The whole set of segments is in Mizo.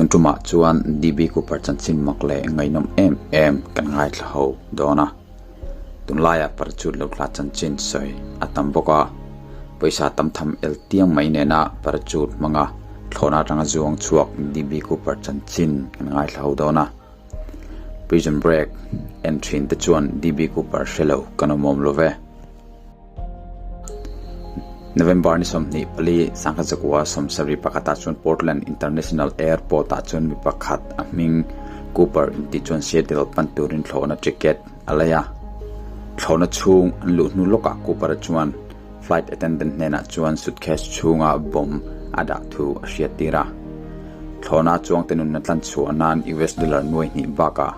tumah chuan DB Cooper chanchin mak leh ngaihnawm em em kan ngaithla ho dawn a. Tunlaia parachute lo thla chanchin sawi a tam bawk a, pawisa tam tham el tiang mai nena parachute hmanga thlawhna atanga zuang chhuak DB Cooper chanchin kan ngaithla ho dawn a. Prison Break en thin te chuan DB Cooper hre lo kan awm awm lo ve. November ni 24 sangkhat zakua 71 ah chuan Portland International Airport ah chuan mi pakhat a hming Cooper inti chuan Seattle pan turin thlawhna ticket a lei a. Thlawhna chhung an luh hnu lawkah Cooper-a chuan flight attendant hnenah chuan suitcase chhunga bomb a dah thu a hriat tir a. Thlawhna chuangte nunna tlan chhuah nan US dollar nuai hnih bakah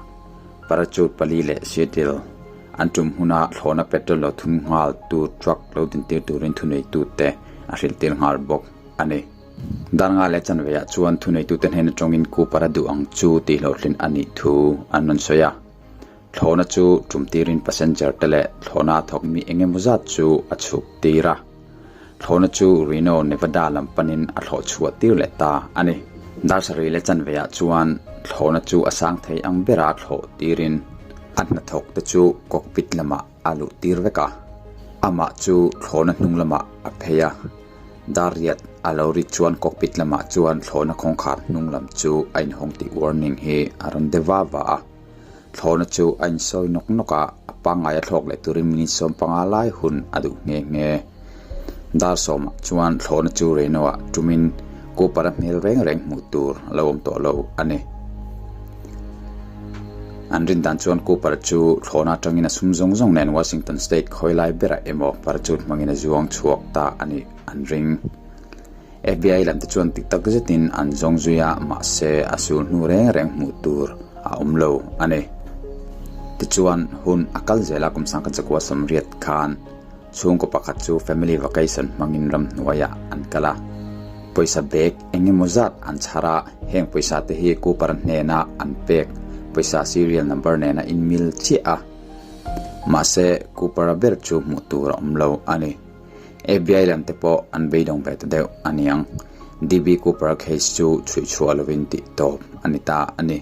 parachute pali leh Seattle An tum huna thlawhna petrol lo thum nghal tur truck lo dintir turin thuneitute a hrilhtir nghal bawk a ni. Darnga leh chanveah chuan thuneitute hnen atangin Cooper-a duh ang chu tih hlawhtlin a nih thu an rawn sawi a. Thlawhna chu tum tirin passenger te leh thlawhna a thawk mi eng emaw zat chu a chhuk tir a. Thlawhna chu Reno, Nevada lam panin a thlawh chhuah tir leh ta a ni. Dar sarih leh chanveah chuan thlawhna chu a sang thei ang bera thlawh tirin a hnathawk te chu cockpit lamah a luh tir vek a. Amah chu thlawhna hnung lamah a phei a, dar riat a lo ri chuan cockpit lamah chuan thlawhna kawngkhar hnung lam chu a inhawng tih warning hi a rawn de va va a. Thlawhna chu a insawi nawk nawk a, a pangngai a thlawk leh turin minute 15 lai hun a duh nghe nghe. Dar sawmah chuan thlawhna chu Reno-ah tumin Cooper-a hmel reng reng hmuh tur a lo awm tawh lo a ni. An rin dan chuan Cooper chu thlawhna atangin a sum zawng zawng nen Washington State khawi lai berah emaw parachute hmangin a zuang chhuak ta a nih an ring. FBI lam te chuan tik tak zetin an zawng zui a, mahse a sul hnu reng reng hmuh tur a awm lo a ni. Tichuan, hun a kal zel a, kum sangkhat zakua 80 khan chhungkaw pakhat chu family vacation hmangin ramhnuaiah an kal a. Pawisa bag eng emaw zat an chhar a, heng pawisa te hi Cooper hnena an pek pawisa serial number nena inmil chiah a. Mahse, Cooper-a ber chu hmuh tur a awm lo a ni. FBI lam te pawh an beidawng ve ta deuh a niang. DB Cooper case chu chhuih chhuah lovin tih tawp a ni ta a ni.